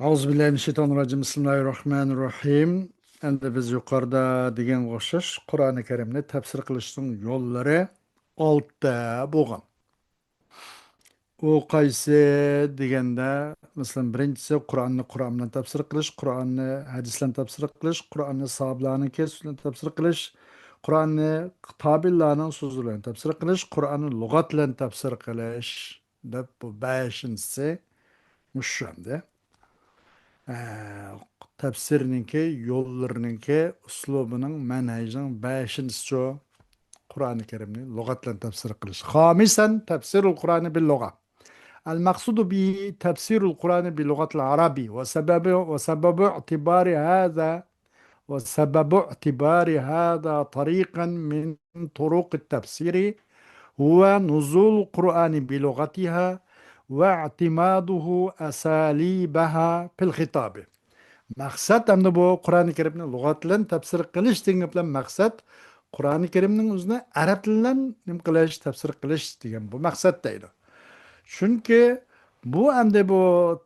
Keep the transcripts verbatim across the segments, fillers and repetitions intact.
ئەئۇزۇ بىللاھى مىنەششەيتانىرراجىم. بىسمىللاھىرراھمانىرراھىم. ئەمدى بىز يۇقىرىدا دېگەنگە ئوخشاش، قۇرئانى كەرىمنى تەپسىر قىلىشنىڭ يوللىرى ئالتە بولغان. ئۇ قايسى دېگەندە، مەسىلەن، بىرىنچىسى قۇرئاننى قۇرئان بىلەن تەپسىر قىلىش، قۇرئاننى ھەدىس بىلەن تەپسىر قىلىش، قۇرئاننى ساھابىلەرنىڭكى سۆزى بىلەن تەپسىر قىلىش، قۇرئاننى تابىئىنلارنىڭ سۆزى بىلەن تەپسىر قىلىش، قۇرئاننى لۇغەت بىلەن تەپسىر قىلىش دەپ، بۇ بەشىنچىسى مۇشۇ ئەمدى. ئە، تەپسىرنىڭكى، يوللىرىنىڭكى، ئۇسلۇبىنىڭ، مەنھەجىنىڭ بەشىنچىسى شۇ، قۇرئانى كەرىمنى لۇغەت بىلەن تەپسىر قىلىش. خامسا، تەپسىرۇل قۇرئانى بىل لۇغە. المقصود به تفسير القرآن بلغة العرب، وسبب، وسبب اعتبار هذا، وسبب اعتبار هذا طريقا من طرق التفسير هو نزول القرآن بلغتها واعتماده أساليبها في الخطاب. مەقسەت ئەمدى بۇ قۇرئانى كەرىمنى لۇغەت بىلەن تەپسىر قىلىش دېگەن گەپ بىلەن مەقسەت قۇرئانى كەرىمنىڭ ئۆزىنى ئەرەب تىلى بىلەن نېمە قىلىش، تەپسىر قىلىش دېگەن بۇ مەقسەت دەيدۇ. چۈنكى بۇ ئەمدى بۇ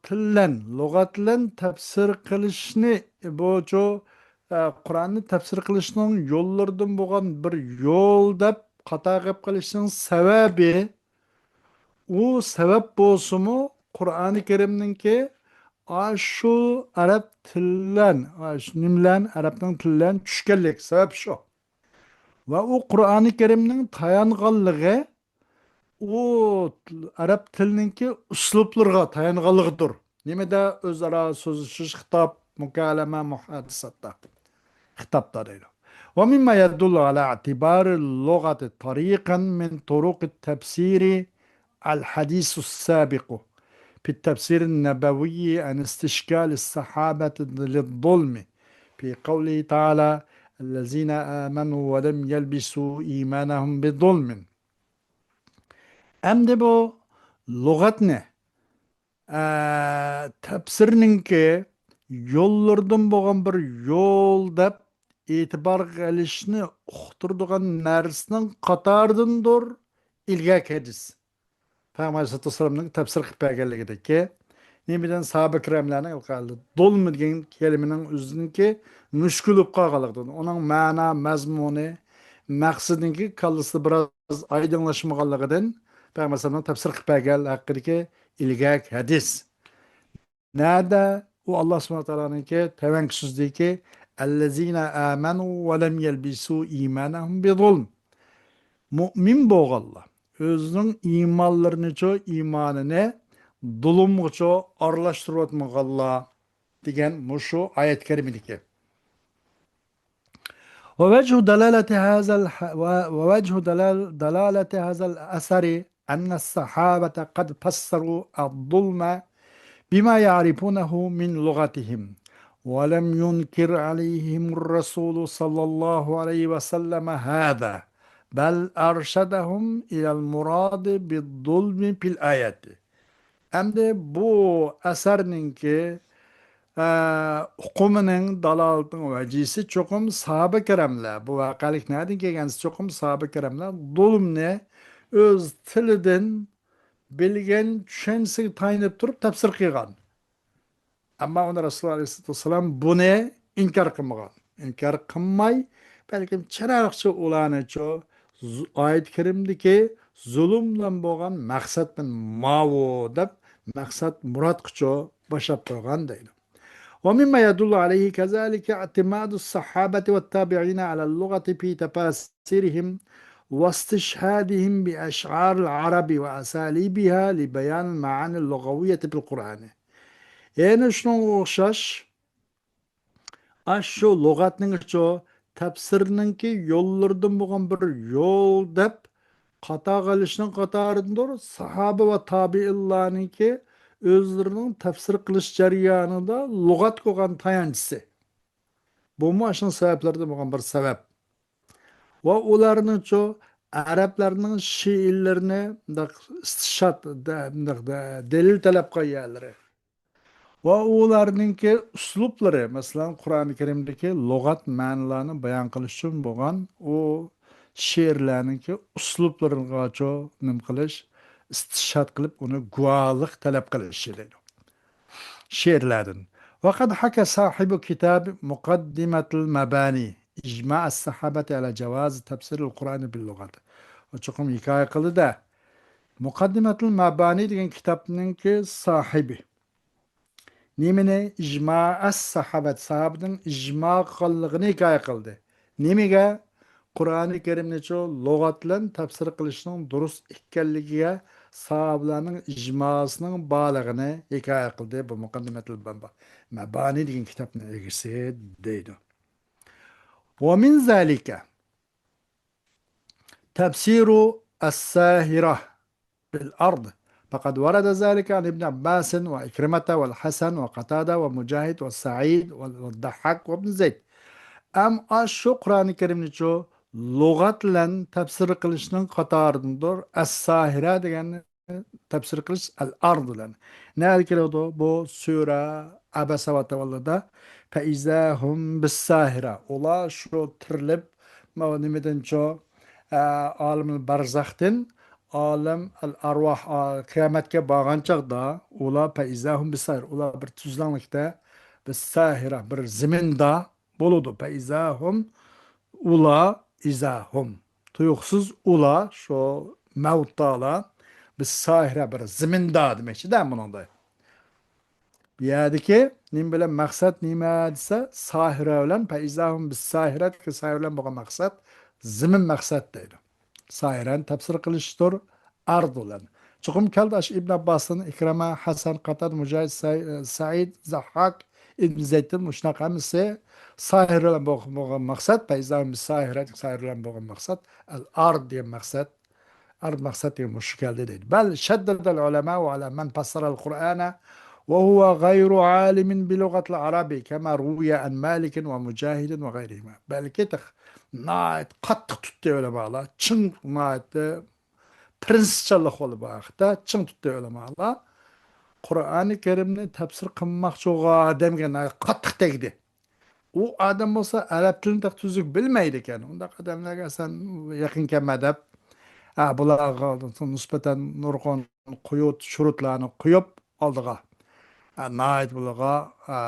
تىل بىلەن، لۇغەت بىلەن تەپسىر قىلىشنى، بۇچۇ، ئە، قۇرئاننى تەپسىر قىلىشنىڭ يوللىرىدىن بولغان بىر يول دەپ قاتارغا ئېلىپ قېلىشنىڭ سەۋەبى، ئۇ سەۋەب بولسىمۇ، قۇرئانى كەرىمنىڭكى ئاشۇ ئەرەب تىل بىلەن، ئاشۇ نېمە بىلەن، ئەرەبنىڭ تىلى بىلەن چۈشكەنلىك سەۋەب شۇ. ۋە ئۇ قۇرئانى كەرىمنىڭ تايانغانلىقى، ئۇ ئەرەب تىلىنىڭكى ئۇسلۇبلىرىغا تايانغانلىقىدۇر. نېمىدە ئۆزئارا سۆزلىشىش، خىتاب، مۇكالىمە، مۇھادىساتتا. خىتابتا دەيدۇ. ومما يدل على اعتبار اللغة طريقا من طرق التفسير الحديث السابق في التفسير النبوي عن استشكال الصحابة للظلم في قوله تعالى: الذين آمنوا ولم يلبسوا إيمانهم بظلم. ئەمدى بۇ لۇغەتنى، ئە، تەپسىرنىڭكى يوللىرىدىن بولغان بىر يول دەپ ئېتىبارغا ئېلىشنى ئۇقتۇرىدىغان نەرسىنىڭ قاتارىدىندۇر ئىلگەركى ھەدىس. پەيغەمبەر ئەلەيھىسسالاتۇ ۋەسسالامنىڭ تەپسىر قىلىپ بەرگەنلىكىدىكى، نېمىدىن ساھابە كىراملارنىڭ زۇلمى دېگەن كەلىمىنىڭ ئۆزىنىڭكى مۈشكۈل بولۇپ قالغانلىقىدىن، ئۇنىڭ مەنا، مەزمۇنى، مەقسىتىنىڭكى كاللىسىدا بىراز ئايدىڭلاشمىغانلىقىدىن، پەيغەمبەر ئەلەيھىسسالامنىڭ تەپسىر قىلىپ بەرگەنلىكىدىكى ئىلگەركى ھەدىس. نەدە ئۇ ئاللا سۇبھانەھۇ ۋە تائالانىڭكى تەۋەڭكى سۆزىدىكى، «الذين آمنوا ولم يلبسوا إيمانهم بظلم». مۇئمىن بولغانلار، ئۆزىنىڭ ئىمانلىرىنىچۇ، ئىمانىنى زۇلۇمغىچۇ ئارىلاشتۇرۇۋاتمىغانلار دېگەن مۇشۇ ئايەت كەرىمىدىكى. ووجه دلالة هذا الح-، و-، ووجه دلال-، دلالة هذا الأثر أن الصحابة قد فسروا الظلم بما يعرفونه من لغتهم، ولم ينكر عليهم الرسول صلى الله عليه وسلم هذا، بل أرشدهم إلى المراد بالظلم في الآية. ئەمدى بۇ ئەسەرنىڭكى، ئە، ئۇقۇمىنىڭ دالالىتىنىڭ ۋەجىسى چوقۇم ساھابە كىراملار، بۇ ۋەقەلىك نەدىن كەلگەن دېسە، چوقۇم ساھابە كىراملار زۇلۇمنى ئۆز تىلىدىن بىلگەن چۈشەنچىسىگە تايىنىپ تۇرۇپ تەپسىر قىلغان. ئەمما ئۇنى رەسۇلۇللا ئەلەيھىسسالاتۇ ۋەسسالام بۇنى ئىنكار قىلمىغان. ئىنكار قىلماي، بەلكىم چىرايلىقچە ئۇلارنىچۇ، زۇ-، ئايەت كەرىمدىكى زۇلۇم بىلەن بولغان مەقسەت ماۋۇ دەپ، مەقسەت مۇرادقىچۇ باشلاپ قويغان دەيدۇ. ومما يدل عليه كذلك اعتماد الصحابة والتابعين على اللغة في تفاسيرهم واستشهادهم بأشعار العرب وأساليبها لبيان المعاني اللغوية في القرآن. يەنە شۇنىڭغا ئوخشاش، ئاشۇ لۇغەتنىڭچۇ، تەپسىرنىڭكى يوللىرىدىن بولغان بىر يول دەپ قاتارغا ئېلىشنىڭ قاتارىدىندۇر، ساھابە ۋە تابىئىنلارنىڭكى ئۆزلىرىنىڭ تەپسىر قىلىش جەريانىدا لۇغەتكە بولغان تايانچىسى. بۇمۇ ئاشۇنىڭ سەۋەبلىرىدىن بولغان بىر سەۋەب. ۋە ئۇلارنىڭچۇ، ئەرەبلەرنىڭ شېئىرلىرىنى مۇنداق ئىستىشھاد، دە-، مۇنداق دە-، دەلىل تەلەپ قىلغان يەرلىرى. ۋە ئۇلارنىڭكى ئۇسلۇبلىرى، مەسىلەن، قۇرئانى كەرىمدىكى لۇغەت مەنىلەرنى بايان قىلىش ئۈچۈن بولغان ئۇ شېئىرلەرنىڭكى ئۇسلۇبلىرىغاچۇ نېمە قىلىش، ئىستىشھاد قىلىپ، ئۇنى گۇۋاھلىق تەلەپ قىلىش دەيدۇ. شېئىرلەردىن. وقد حكى صاحب كتاب مقدمة المباني إجماع الصحابة على جواز تفسير القرآن باللغة. ئۇ چوقۇم ھېكايە قىلدى-دە، مۇقەددىمەتۇل مەبانى دېگەن كىتابنىڭكى ساھىبى نېمىنى؟ ئىجما ئەس ساھابەت، ساھابىنىڭ ئىجما قىلغانلىقىنى ھېكايە قىلدى. نېمىگە؟ قۇرئانى كەرىمنىچۇ لۇغەت بىلەن تەپسىر قىلىشنىڭ دۇرۇس ئىكەنلىكىگە ساھابىلەرنىڭ ئىجماسىنىڭ بارلىقىنى ھېكايە قىلدى بۇ مۇقەددىمەتۇل مەبانى دېگەن كىتابنىڭ ئىگىسى دەيدۇ. ومن ذلك تفسير الساهرة بالأرض، فقد ورد ذلك عن ابن عباس وعكرمة والحسن وقتادة ومجاهد والسعيد والضحاك وابن زيد. ئەم ئاشۇ قۇرئانى كەرىمنىچۇ لۇغەت بىلەن تەپسىر قىلىشنىڭ قاتارىدىندۇر ئەس ساھىرە دېگەن تەپسىر قىلىش ئەل ئارض بىلەن. نەدە كېلىدۇ؟ بۇ سۈرە ئەبەسە ۋە تەۋەللادا، فەئىزە ھۇم بىسساھىرە. ئۇلار شۇ تىرىلىپ، ماۋۇ نېمىدىنچۇ، ئە، ئالىمۇل بەرزەختىن ئالەم ئەل ئەرۋاھ، ئا، قىيامەتكە بارغان چاغدا ئۇلار فەئىزە ھۇم بىسساھىرە. ئۇلار بىر تۈزلەڭلىكتە، بىسساھىرە، بىر زېمىندا بولىدۇ. فەئىزە ھۇم، ئۇلار، ئىزا ھۇم، تۇيۇقسىز ئۇلار، شۇ مەۋتالار، بىسساھىرە، بىر زېمىندا دېمەكچىدە مۇنىڭدا. بۇ يەردىكى نېمە بىلەن مەقسەت نېمە دېسە، ساھىرە بىلەن، فەئىزا ھۇم بىسساھىرە، ساھىرە بىلەن بولغان مەقسەت زېمىن مەقسەت دەيدۇ. ساھىرەنى تەپسىر قىلىشتۇر، ئارض بىلەن. چوقۇم كەلدى ئاشۇ ئىبن ئابباستىن، ئىكرىمە، ھەسەن، قاتادە، مۇجاھىد، سەي-، سەئىد، زەھھاك، ئىبن زەيدتىن، مۇشۇنداق ھەممىسى ساھىر بىلەن بولغان مەقسەت، فەئىزا ھۇم بىسساھىرە، ساھىر بىلەن بولغان مەقسەت، ئەل ئارض دېگەن مەقسەت، ئارض مەقسەت دېگەن مۇشۇ كەلدى دەيدۇ. بەل شەددەدەل ئۇلەمائۇ ئەلا مەن فەسسەرەل قۇرئانە ۋە ھۇۋە غەيرۇ ئالىمىن بىلۇغەتىل ئەرەبى كەما رۇۋىيە ئەن مالىكىن ۋە مۇجاھىدىن ۋە غەيرىھىما. بەلكى تېخى ناھايىتى قاتتىق تۇتتى ئۆلەمالار، چىڭ ناھايىتى پىرىنسىپچانلىق بولدى بۇ ھەقتە، چىڭ تۇتتى ئۆلىمالار. قۇرئانى كەرىمنى تەپسىر قىلماقچى بولغان ئادەمگە ناھايىتى قاتتىق تەگدى. ئۇ ئادەم بولسا ئەرەب تىلىنى تېخى تۈزۈك بىلمەيدىكەن. ئۇنداق ئادەملەرگە سەن يېقىن كەلمە دەپ، ھە، بۇلارغا نىسبەتەن نۇرغۇن قۇيۇت، شۇرۇتلارنى قويۇپ ئالدىغا، ھە، ناھايىتى بۇلارغا، ھە،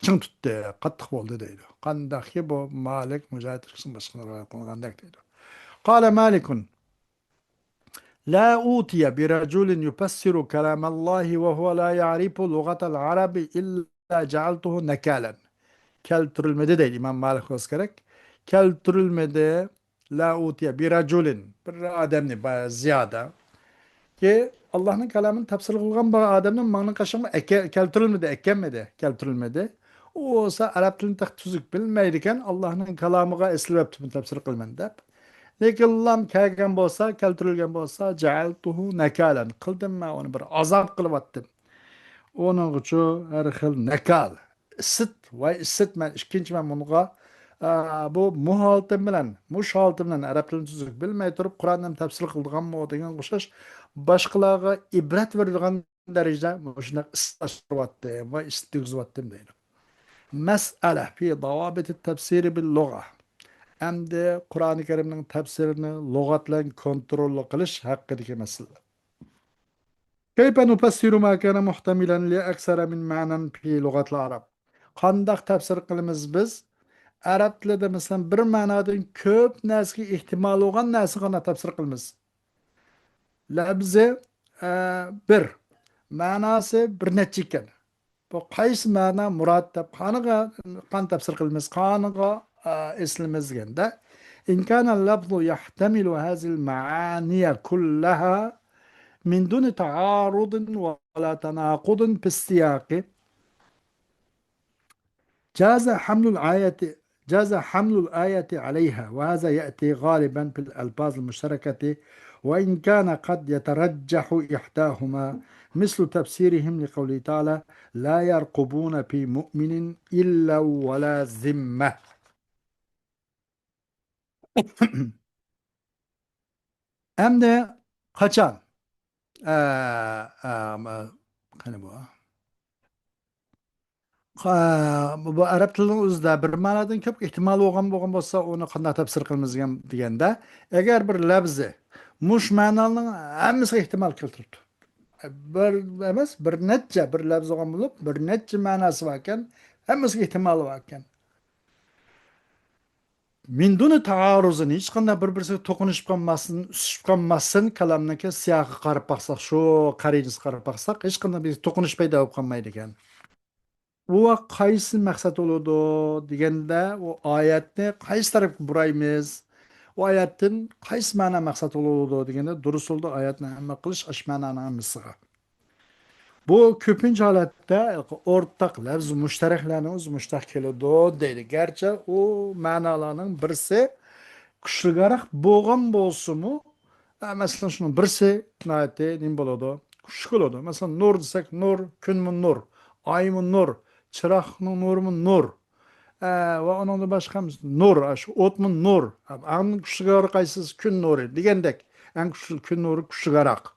چىڭ تۇتتى، قاتتىق بولدى دەيدۇ. قانداقكى بۇ مالىك، مۇجاھىد ئىككىسىنىڭ باشقىلىرى رىۋايەت قىلغاندەك دەيدۇ. قال مالك، لا أوتي برجل يفسر كلام الله وهو لا يعرف لغة العرب إلا جعلته نكالا. كەلتۈرۈلمىدى دەيدۇ ئىمام مالىك بولسا كېرەك. كەلتۈرۈلمىدى. لا أوتي برجل، بىر ئادەمنى، با-، زىيادە. كى، ئاللاھنىڭ كالامىنى تەپسىر قىلغان بىر ئادەمنى ماڭا قاچانمۇ ئەكە-، كەلتۈرۈلمىدى، ئەكەلمىدى، كەلتۈرۈلمىدى. ئۇ بولسا ئەرەب تىلىنى تېخى تۈزۈك بىلمەيدىكەن، ئاللاھنىڭ كالامىغا ئېسىلىۋەپتىمەن تەپسىر قىلىمەن دەپ. لېكىن لام كەلگەن بولسا، كەلتۈرۈلگەن بولسا، جەئەلتۇھۇ نەكالەن، قىلدىم مەن ئۇنى بىر ئازاب قىلىۋەتتىم. ئۇنىڭغىچۇ ھەر خىل نەكال، ئىسىت، ۋاي ئىسىت، مەن ئىككىنچى مەن بۇنىڭغا، ئا، بۇ، بۇ ھالىتىم بىلەن، مۇشۇ ھالىتىم بىلەن ئەرەب تىلىنى تۈزۈك بىلمەي تۇرۇپ، قۇرئاننى تەپسىر قىلىدىغانمۇ دېگەن ئوخشاش، باشقىلارغا ئىبرەت بېرىدىغان دەرىجىدە مۇشۇنداق ئىسلاشتۇرۇۋاتتىم ۋە ئىسلىتىۋاتتىم دەيدۇ. مەسئەلە في ضوابط التفسير باللغة. ئەمدى قۇرئانى كەرىمنىڭ تەپسىرىنى لۇغەت بىلەن كونترول قىلىش ھەققىدىكى مەسىلە. كيف نفسر ما كان محتملا لأكثر من معنى في لغة العرب؟ قانداق تەپسىر قىلىمىز بىز؟ ئەرەب تىلىدا، مەسىلەن، بىر مەنادىن كۆپ نەرسىگە ئېھتىمال بولغان نەرسىنى قانداق تەپسىر قىلىمىز؟ لەپزى، ئە، بىر، مەناسى بىر نەچچە ئىكەن. بۇ قايسى مەنا مۇراد دەپ قانىغا، قان تەپسىر قىلىمىز، قانىغا، ئە، ئېسىلىمىز دېگەندە، إن كان اللفظ يحتمل هذه المعاني كلها من دون تعارض ولا تناقض في السياق، جاز حمل الآية، جاز حمل الآية عليها، وهذا يأتي غالبا في الألفاظ المشتركة، وإن كان قد يترجح إحداهما، مثل تفسيرهم لقوله تعالى: لا يرقبون في مؤمن إلا ولا ذمة. ئەمدى قاچان، ئە، ئە، قېنى بۇ؟ قا-، بۇ ئەرەب تىلىنىڭ ئۆزىدە بىر مەنادىن كۆپ ئېھتىمال بولغان، بولغان بولسا، ئۇنى قانداق تەپسىر قىلىمىز دېگەن، دېگەندە، ئەگەر بىر لەپزى مۇشۇ مەنانىڭ ھەممىسىگە ئېھتىمال كەلتۈرۈپتۇ. بىر ئەمەس، بىر نەچچە، بىر لەپز بولغان بولۇپ، بىر نەچچە مەناسى باركەن، ھەممىسىگە ئېھتىمالى باركەن. مىن دۇنى تەئارۇزىن، ھېچقانداق بىر-بىرسىگە توقۇنۇشۇپ قالماستىن، ئۈسۈشۈپ قالماستىن، كالامنىڭكى سىياقىغا قاراپ باقساق، شۇ قەرىنىسىگە قاراپ باقساق، ھېچقانداق بىر توقۇنۇش پەيدا بولۇپ قالمايدىكەن. ئۇ قايسى مەقسەت بولىدۇ دېگەندە، ئۇ ئايەتنى قايسى تەرەپكە بۇرايمىز؟ ئۇ ئايەتتىن قايسى مەنە مەقسەت بولىدۇ دېگەندە، دۇرۇس يولدا ئايەتنى ئەمەل قىلىش ئاشۇ مەنانىڭ ھەممىسىغا. بۇ كۆپىنچە ھالەتتە ئورتاق لەفز مۇشتەرەكلەرنىڭ ئۆزى مۇشتەرەك كېلىدۇ دەيدۇ. گەرچە ئۇ مەنالارنىڭ بىرسى كۈچلۈكرەك بولغان بولسىمۇ، ئە، مەسىلەن، شۇنىڭ بىرسى ناھايىتى نېمە بولىدۇ؟ كۈچلۈك بولىدۇ. مەسىلەن، نۇر دېسەك، نۇر، كۈنمۇ نۇر، ئايمۇ نۇر، چىراغنىڭ نۇرىمۇ نۇر. ئە، ۋە ئۇنىڭدىن باشقا نۇر، ئە، شۇ ئوتمۇ نۇر. ئەڭ كۈچلۈكرەك قايسىسى؟ كۈن نۇرى دېگەندەك، ئەڭ كۈچلۈك كۈن نۇرى كۈچلۈكرەك.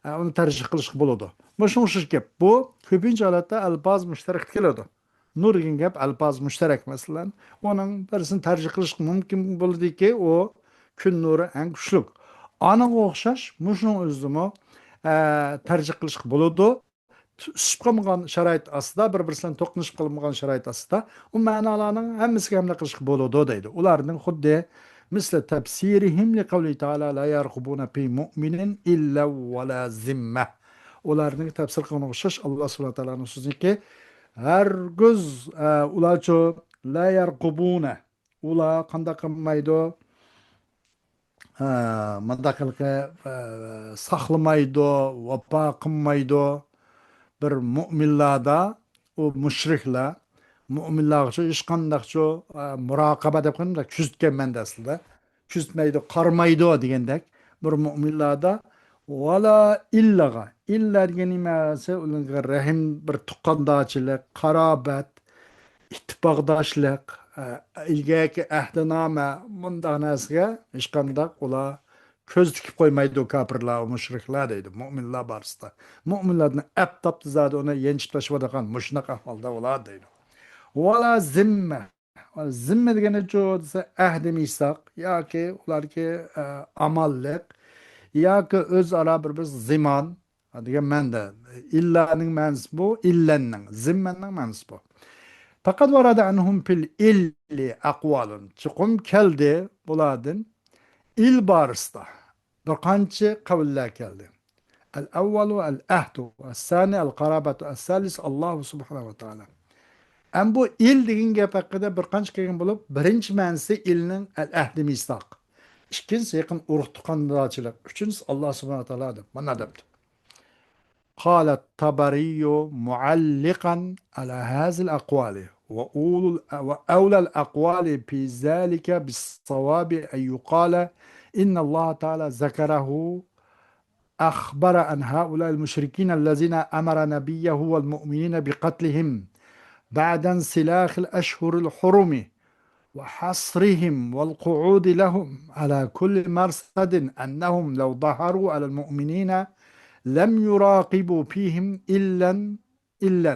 ئە، ئۇنى تەرجىھ قىلىشقا بولىدۇ. مۇشۇنىڭغا ئوخشاش گەپ. بۇ كۆپىنچە ھالەتتە ئەلپاز مۇشتەرەك كېلىدۇ. نۇر دېگەن گەپ ئەلپاز مۇشتەرەك، مەسىلەن. ئۇنىڭ بىرسىنى تەرجىھ قىلىشقا مۇمكىن بولىدۇكى، ئۇ كۈن نۇرى ئەڭ كۈچلۈك. ئانىڭغا ئوخشاش مۇشۇنىڭ ئۆزىدىمۇ، ئە، تەرجىھ قىلىشقا بولىدۇ. ئۈسۈشۈپ قالمىغان شارائىت ئاستىدا، بىر-بىرسى بىلەن توقۇنۇشۇپ قالمىغان شارائىت ئاستىدا ئۇ مەنالارنىڭ ھەممىسىگە ھەملە قىلىشقا بولىدۇ دەيدۇ. ئۇلارنىڭ خۇددى مىسلى تەپسىرىھىم لىقەۋلىھى تائالا لا يەرقۇبۇنە فى مۇئمىنىن ئىللا ۋەلا زىممە. ئۇلارنىڭ تەپسىر قىلغىنىغا ئوخشاش، ئاللا سۇبھانەھۇ ۋە تائالانىڭ سۆزىنىڭكى ھەرگىز، ئە، ئۇلارچۇ لا يەرقۇبۇنە، ئۇلار قانداق قىلمايدۇ؟ ئە، مۇنداق قىلىقى، ئە، ساقلىمايدۇ، ۋاپا قىلمايدۇ. بىر مۇئمىنلاردا ئۇ مۇشرىكلار، مۇئمىنلارغىچۇ ھېچقانداقچۇ، ئە، مۇراقىبە دەپ قويدۇم، كۆزىتكەنمەن دە ئەسلىدە. كۆزىتمەيدۇ، قارىمايدۇ دېگەندەك. بىر مۇئمىنلاردا ۋالا ئىللىغا، ئىللا دېگەن نېمە دېسە، ئۇلارغا رەھىم، بىر تۇغقاندارچىلىق، قارابەت، ئىتتىپاقداشلىق، ئە، ئىلگىرىكى ئەھدىنامە، مۇنداق نەرسىگە ھېچقانداق ئۇلار كۆز تىكىپ قويمايدۇ، كاپىرلار، مۇشرىكلار دەيدۇ، مۆمىنلەر بارىسىدا. مۆمىنلەرنى ئەپ تاپتى زادى ئۇنى يەنچۈپ تاشلىۋاتىدىغان مۇشۇنداق ئەھۋالدا ئۇلار دەيدۇ. ۋالا زىممە. زىممە دېگىنى چۇ دېسە، ئەھدى مىساق ياكى ئۇلاركى، ئە، ئامانلىق ياكى ئۆزئارا بىر-بىر زىمان، دېگەن مەنىدە. ئىللانىڭ مەنىسى بۇ، ئىللەننىڭ، زىممەننىڭ مەنىسى بۇ. پەقەت ۋەرەدە ئەنھۇم فىل ئىللى ئەقۋالۇن. چوقۇم كەلدى بۇلاردىن ئىل بارىسىدا بىر قانچە قەۋللەر كەلدى. ئەل ئەۋۋەلۇ ئەل ئەھدۇ، ئەس سانى ئەل قارابەتۇ، ئەس سالىس ئاللاھۇ سۇبھانەھۇ ۋە تائالا. ئەم بۇ ئىل دېگەن گەپ ھەققىدە بىر قانچە كەلگەن بولۇپ، بىرىنچى مەنىسى ئىلنىڭ ئەل ئەھدى مىساق. ئىككىنچىسى يېقىن ئۇرۇق تۇغقاندارچىلىق. ئۈچىنچىسى ئاللا سۇبھانەھۇ ۋە تائالا دەپ، مانا دەپتۇ. قال الطبري معلقا على هذه الأقوال، وأولو-، وأولى الأقوال في ذلك بالصواب أن يقال إن الله تعالى ذكره، أخبر عن هؤلاء المشركين الذين أمر نبيه والمؤمنين بقتلهم بعد انسلاخ الأشهر الحرم، وحصرهم والقعود لهم على كل مرصد أنهم لو ظهروا على المؤمنين لم يراقبوا فيهم إلا، إلا.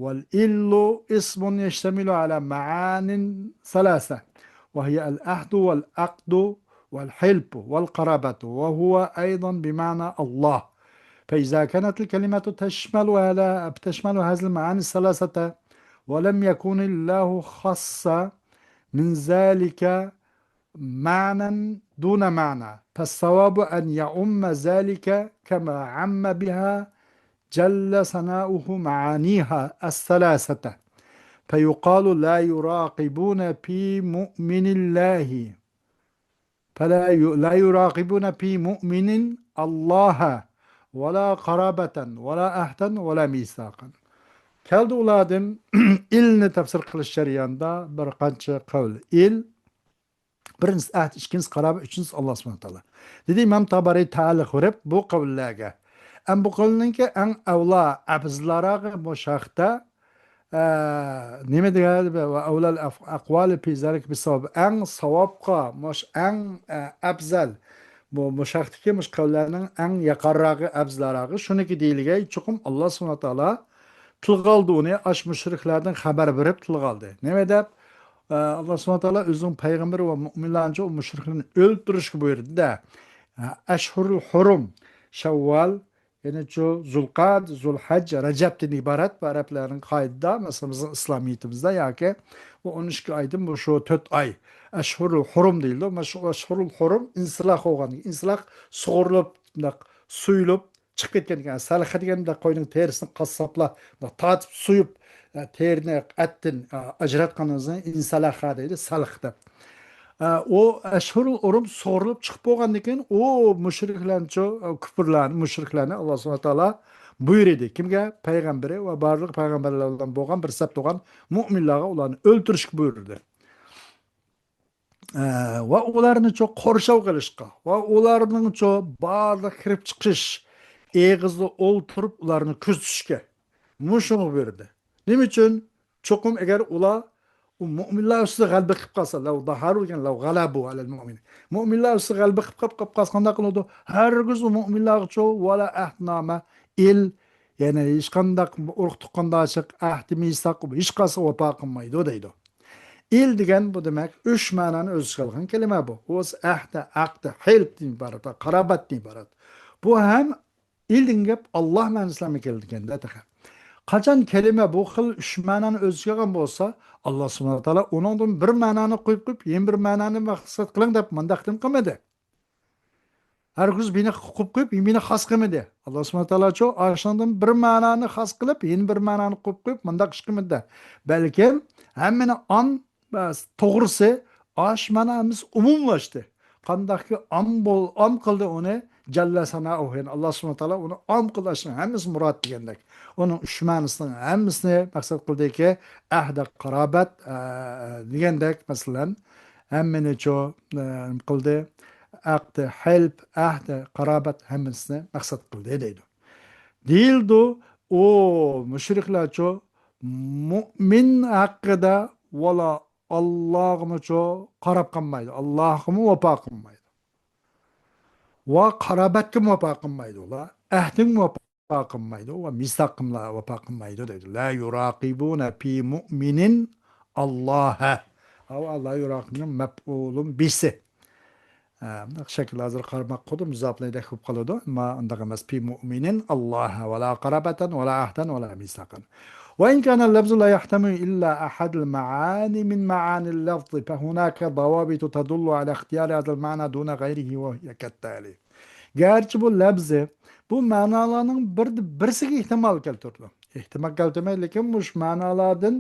والإل اسم يشتمل على معان ثلاثة، وهي العهد والعقد والحلف والقرابة، وهو أيضا بمعنى الله. فإذا كانت الكلمة تشمل على، تشمل هذه المعاني الثلاثة، ولم يكن الله خص من ذلك معنى دون معنى، فالصواب أن يعم ذلك كما عم بها جل ثناؤه معانيها الثلاثة، فيقال لا يراقبون في مؤمن الله، فلا ي-، لا يراقبون في مؤمن الله ولا قرابة ولا عهدا ولا ميثاقا. كەلدى ئۇلاردىن ئىلنى تەپسىر قىلىش جەريانىدا بىر قانچە قەۋل. ئىل، بىرىنچىسى ئەھد، ئىككىنچىسى قارابەت، ئۈچىنچىسى ئاللا سۇبھانەھۇ ۋە تائالا. دېدى ئىمام تابارىي تەئەللىق بېرىپ بۇ قەۋللەرگە. ئەم بۇ قەۋلنىڭكى ئەڭ ئەۋلا ئەپزىلراقى مۇشۇ ھەقتە، ئە، نېمە دېگەن؟ ۋە ئەۋلەل ئەف-، ئەقۋالى پى زالىك بىسساۋاب. ئەڭ ساۋابقا، مۇش-، ئەڭ، ئە، ئەپزەل. بۇ، مۇشۇ ھەقتىكى مۇشۇ قەۋللەرنىڭ ئەڭ ياقارراقى، ئەپزىلراقى شۇنىكى دېيىلگەي، چوقۇم ئاللا سۇبھانەھۇ ۋە تائالا تىلغا ئالدى ئۇنى، ئاش مۇشرىكلاردىن خەۋەر بېرىپ تىلغا ئالدى. نېمە دەپ؟ ئە، ئاللا سۇبھانەھۇ ۋە تائالا ئۆزىنىڭ پەيغەمبىرى ۋە مۆمىنلارنىڭچە ئۇ مۇشرىكلارنى ئۆلتۈرۈشكە بۇيرۇدى-دە. ئەشھۇرۇل ھۇرۇم، شەۋۋال، يەنى شۇ زۇلقەد، زۇلھەج، رەجەبتىن ئىبارەت بۇ ئەرەبلەرنىڭ قائىدىدە، مەسىلەن، بىزنىڭ ئىسلامىيىتىمىزدە ياكى بۇ ئون ئىككى ئايدىن بۇ شۇ تۆت ئاي، ئەشھۇرۇل ھۇرۇم دېيىلىدۇ. مانا شۇ ئەشھۇرۇل ھۇرۇم ئىنسىلاخ بولغان، ئىنسىلاخ سۇغۇرۇلۇپ، بۇنداق سويۇلۇپ چىقىپ كەتكەن ئىكەن. سەلخە دېگەن بۇنداق قوينىڭ تېرىسىنى قاسساپلار بۇنداق تارتىپ سويۇپ، ئە، تېرىنى ئەتتىن، ئە، ئاجراتقىنىڭىزنى ئىنسالاخا دەيدۇ، سەلخ دەپ. ئە، ئۇ ئەشھۇرۇل ھۇرۇم سۇغۇرۇلۇپ چىقىپ بولغاندىن كېيىن، ئۇ مۇشرىكلارنىچۇ، ئە، كۇپۇرلارنى، مۇشرىكلارنى ئاللا سۇبھانەھۇ ۋە تائالا بۇيرۇدى. كىمگە؟ پەيغەمبىرى ۋە بارلىق پەيغەمبەرلەر بىلەن بولغان بىر سەپ تۇرغان مۇئمىنلارغا ئۇلارنى ئۆلتۈرۈشكە بۇيرۇدى. ئە، ۋە ئۇلارنىچۇ قورشاۋ قىلىشقا ۋە ئۇلارنىڭچۇ بارلىق كىرىپ چىقىش ئېغىزىدا ئولتۇرۇپ ئۇلارنى كۆزىتىشكە، مۇشۇنى بۇيرۇدى. نېمە ئۈچۈن؟ چوقۇم ئەگەر ئۇلار ئۇ مۇئمىنلار ئۈستىدە غەلىبە قىلىپ قالسا، لەۋ دەھەرۇ دېگەن لەۋ غەلەبۇ ئەلەل مۇئمىنىن. مۇئمىنلار ئۈستىدە غەلىبە قىلىپ قاپ-، قاپ قالسا قانداق قىلىدۇ؟ ھەرگىز ئۇ مۇئمىنلارغىچۇ ۋەلا ئەھدنامە، ئىل، يەنى ھېچقانداق ئۇرۇق تۇغقانداشلىق، ئەھدى مىساق، ھېچقايسىغا ۋاپا قىلمايدۇ دەيدۇ. ئىل دېگەن بۇ دېمەك ئۈچ مەنانى ئۆز ئىچىگە ئالغان كەلىمە بۇ. بۇ ئەھدە، ئەقدە، ھىلپتىن ئىبارەت ۋە قارابەتتىن ئىبارەت. بۇ ھەم ئىل دېگەن گەپ ئاللا مەنىسى بىلەن كېلىدىكەن-دە تېخى. قاچان كەلىمە بۇ خىل ئۈچ مەنانى ئۆز ئىچىگە ئالغان بولسا، ئاللا سۇبھانەھۇ ۋە تائالا ئۇنىڭدىن بىر مەنانى قويۇپ قويۇپ، يەنە بىر مەنانى مەقسەت قىلىڭ دەپ مۇنداق نېمە قىلمىدى. ھەرگىز بىنى قويۇپ قويۇپ، بىنى خاس قىلمىدى. ئاللا سۇبھانەھۇ ۋە تائالاچۇ ئاشۇنىڭدىن بىر مەنانى خاس قىلىپ، يەنە بىر مەنانى قويۇپ قويۇپ، مۇنداق ئىش قىلمىدى. بەلكىم ھەممىنى ئام، توغرىسى، ئاش مەنامىز ئومۇملاشتى. قانداقكى ئام بول-، ئام قىلدى ئۇنى جەللە سانائۇ، يەنى ئاللا سۇبھانەھۇ ۋە تائالا ئۇنى ئام قىلدى، ئاشۇنىڭ ھەممىسى مۇراد دېگەندەك. ئۇنىڭ ئۈچ مەنىسىنىڭ ھەممىسىنى مەقسەت قىلدىكى، ئەھدە قارابەت، ئە، دېگەندەك، مەسىلەن، ھەممىنىچۇ، ئە، نېمە قىلدى؟ ئەقدى، ھەلپ، ئەھدە قارابەت ھەممىسىنى مەقسەت قىلدى دەيدۇ. دېيىلىدۇ، ئۇ مۇشرىكلارچۇ مۇئمىن ھەققىدە ۋالا ئاللاغىمۇچۇ قاراپ قالمايدۇ، ئاللاغىمۇ ۋاپا قىلمايدۇ. ۋە قارابەتكىمۇ ۋاپا قىلمايدۇ ئۇلار، ئەھدىگىمۇ ۋاپا قىلمايدۇ ۋە مىساققىمۇ ۋاپا قىلمايدۇ دەيدۇ. لا يراقبون في مؤمن الله. ئەۋ لا يراقبون مەپئۇلۇن بىسى. ئە، بۇنداق شەكىل ھازىر قارىماققا قويدۇم، مۇزاپلەيدەك بولۇپ قالىدۇ. ئەمما ئۇنداق ئەمەس. في مؤمن الله ولا قرابة ولا عهدا ولا ميثاقا. وإن كان اللفظ لا يحتمل إلا أحد المعاني من معاني اللفظ، فهناك ضوابط تدل على اختيار هذا المعنى دون غيره، وهي كالتالي. گەرچە بۇ لەپزى بۇ مەنالارنىڭ بىر، بىرسىگە ئېھتىمال كەلتۈرىدۇ. ئېھتىمال كەلتۈرمەي، لېكىن مۇشۇ مەنالاردىن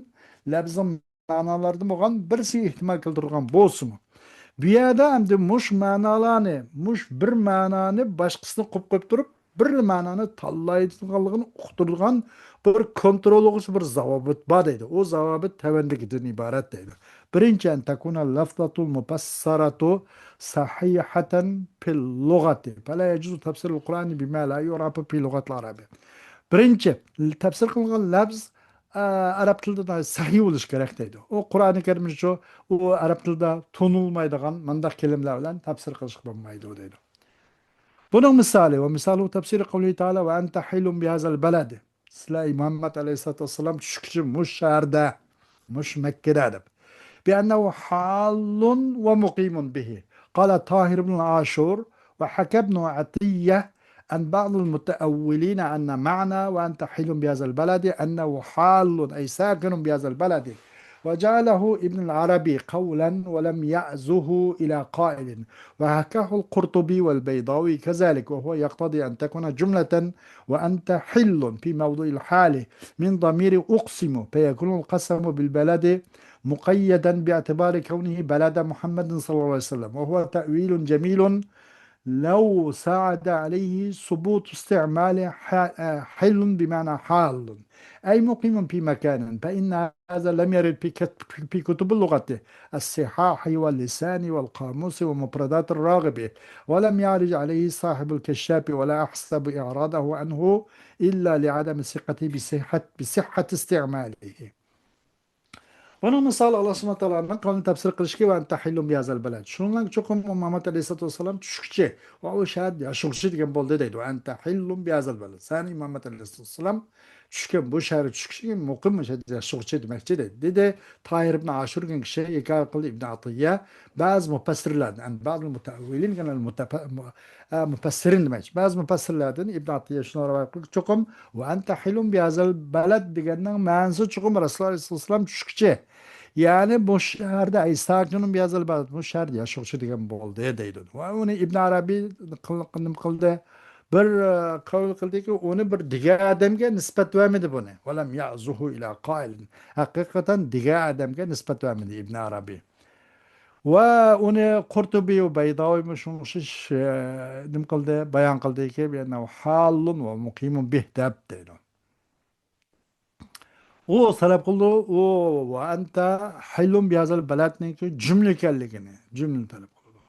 لەپزىنىڭ مەنالاردىن بولغان بىرسىگە ئېھتىمال كەلتۈرىدىغان بولسىمۇ، بۇ يەردە ئەمدى مۇشۇ مەنالارنى، مۇشۇ بىر مەنانى باشقىسىنى قويۇپ قويۇپ تۇرۇپ، بىرلا مەنانى تاللايدىغانلىقىنى ئۇقتۇرىدىغان بىر كونتروللىغۇچى بىر زاۋابىت بار دەيدۇ. ئۇ زاۋابىت تۆۋەندىكىدىن ئىبارەت دەيدۇ. بىرىنچى، أن تكون اللفظة المفسرة صحيحة في اللغة، فلا يجوز تفسير القرآن بما لا يعرف في لغة العرب. بىرىنچى، تەپسىر قىلغان لەپز ئە، ئەرەب تىلىدا سەھىھ بولۇشى كېرەك دەيدۇ. ئۇ قۇرئانى كەرىمدىچۇ، ئۇ ئەرەب تىلىدا تونۇلمايدىغان مۇنداق كەلىمىلەر بىلەن تەپسىر قىلىشقا بولمايدۇ دەيدۇ. بۇنىڭ مىسالى، ومثاله تفسير قوله تعالى، وأنت حل بهذا البلد. سىلەر مۇھەممەد ئەلەيھىسسالاتۇ ۋەسسالام چۈشكۈچى مۇشۇ شەھەردە، مۇشۇ مەككىدە دەپ. بأنه حال ومقيم به. قال طاهر بن عاشور، وحكى ابن عطية عن بعض المتأولين أن معنى وأنت حل بهذا البلد أنه حال أي ساكن بهذا البلد، وجعله ابن العربي قولا ولم يعزه إلى قائل، وحكاه القرطبي والبيضاوي كذلك، وهو يقتضي أن تكون جملة وأنت حل في موضع الحال من ضمير أقسم، فيكون القسم بالبلد مقيدا باعتبار كونه بلد محمد صلى الله عليه وسلم، وهو تأويل جميل لو ساعد عليه ثبوت استعمال ح-، حل بمعنى حال، أي مقيم في مكان، فإن هذا لم يرد في كت-، في كتب اللغة الصحاح واللسان والقاموس ومفردات الراغب، ولم يعرج عليه صاحب الكشاف، ولا أحسب إعراضه عنه إلا لعدم ثقته بصحة، بصحة استعماله. بۇنىڭ مىسالى، ئاللا سۇبھانەھۇ ۋە تائالانىڭ قەۋلىنى تەپسىر قىلىشكى، وأنت حل بهذا البلد. شۇنىڭ بىلەن چوقۇم ئۇ مۇھەممەد ئەلەيھىسسالاتۇ ۋەسسالام چۈشكۈچى ۋە ئۇ شەھەردە ياشىغۇچى دېگەن بولدى دەيدۇ. وأنت حل بهذا البلد. سەن مۇھەممەد ئەلەيھىسسالام چۈشكەن بۇ شەھەردە چۈشكۈچى، مۇقىم، مۇشۇ يەردە ياشىغۇچى دېمەكچى دەيدۇ. دېدى تاھىر ئىبن ئاشۇر دېگەن كىشى ھېكايە قىلدى ئىبن ئاتىيە بەزى مۇپەسسىرلەردىن، يەنى بعض المتأولين، يەنى المتف-، مۇ-، ھە، مۇپەسسىرىن دېمەكچى. بەزى مۇپەسسىرلەردىن ئىبن ئاتىيە شۇنى رىۋايەت قىلدى، چوقۇم، «ۋە ئەنتە ھىللۇن بىھازەل بەلەد» دېگەننىڭ مەنىسى چوقۇم رەسۇلۇللاھ ئەلەيھىسسالام چۈشكۈچى. يەنى بۇ شەھەردە، «ئەي ساكىنۇن بىھازەل بەلەد»، بۇ شەھەردە ياشىغۇچى دېگەن بولدى دەيدۇ. ۋە ئۇنى ئىبن ئارابىي قىل-، نېمە قىلدى؟ بىر، ئە، قەۋل قىلدىكى، ئۇنى بىر دېگەن ئادەمگە نىسبەت بەرمىدى بۇنى. «ۋەلەم يەزۇھۇ ئىلا قائىلىن». ھەقىقەتەن دېگەن ئادەمگە نىسبەت بەرمىدى ئىبن ئارابىي. ۋە ئۇنى قۇرتۇبى ۋە بەيداۋىمۇ شۇنىڭغا ئوخشاش، ئە، نېمە قىلدى، بايان قىلدىكى، «بىئەننەھۇ ھالۇن ۋە مۇقىمۇن بىھ» دەپ دەيدۇ. ئۇ تەلەپ قىلدى، ئۇ «ۋە ئەنتە ھىللۇن بىھازەل بەلەدنىڭكى جۈملە ئىكەنلىكىنى، جۈملىنى تەلەپ قىلدى.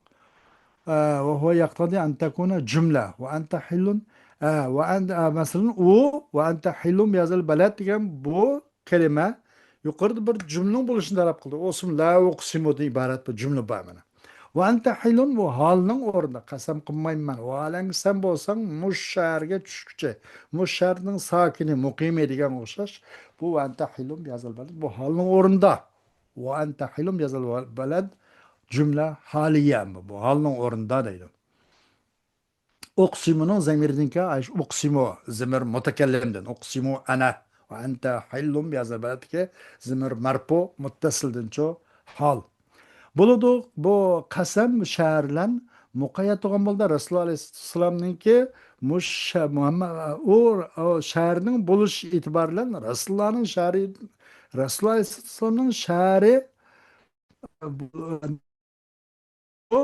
ئە، «ۋە ھۇۋە يەقتەزى ئەن تەكۇنە جۈملە، ۋە ئەنتە ھىللۇن»، ئە، ۋە ئەن-، ئە، مەسىلەن، ئۇ «ۋە ئەنتە ھىللۇن بىھازەل بەلەد» دېگەن بۇ كەلىمە يۇقىرىدا بىر جۈملىنىڭ بولۇشىنى تەلەپ قىلدى. ئۇسمۇ لا ئۇقسىمۇدىن ئىبارەت بىر جۈملە بار مانا. «ۋە ئەنتە ھىللۇن»، بۇ ھالنىڭ ئورنىدا، قەسەم قىلمايمەن، ۋاھالەنكى سەن بولساڭ مۇشۇ شەھەرگە چۈشكۈچى، مۇشۇ شەھەرنىڭ ساكىنى، مۇقىمى دېگەنگە ئوخشاش. بۇ «ۋە ئەنتە ھىللۇن بىھازەل بەلەد»، بۇ ھالنىڭ ئورنىدا. «ۋە ئەنتە ھىللۇن بىھازەل بەلەد» جۈملە ھالىيە، بۇ ھالنىڭ ئورنىدا دەيدۇ. ئۇقسىمۇنىڭ زەمىرىدىنكى، ئاي، ئۇقسىمۇ زەمىر مۇتەكەللىمدىن، ئۇقسىمۇ ئەنە، ۋە ئەنتە ھىللۇن بىھازەل بەلەدتىكى زەمىر مەرپۇ مۇتتەسىلدىنچۇ ھال. بولىدۇ، بۇ قەسەم شەھەر بىلەن مۇقەييەت بولغان بولىدۇ. رەسۇلۇللاھ ئەلەيھىسسالامنىڭكى مۇش-، مۇھەممەد، ئۇ، ئۇ شەھەرنىڭ بولۇش ئېتىبارى بىلەن رەسۇلۇللاھنىڭ شەھىرى، رەسۇلۇللاھ ئەلەيھىسسالامنىڭ شەھىرى، بۇ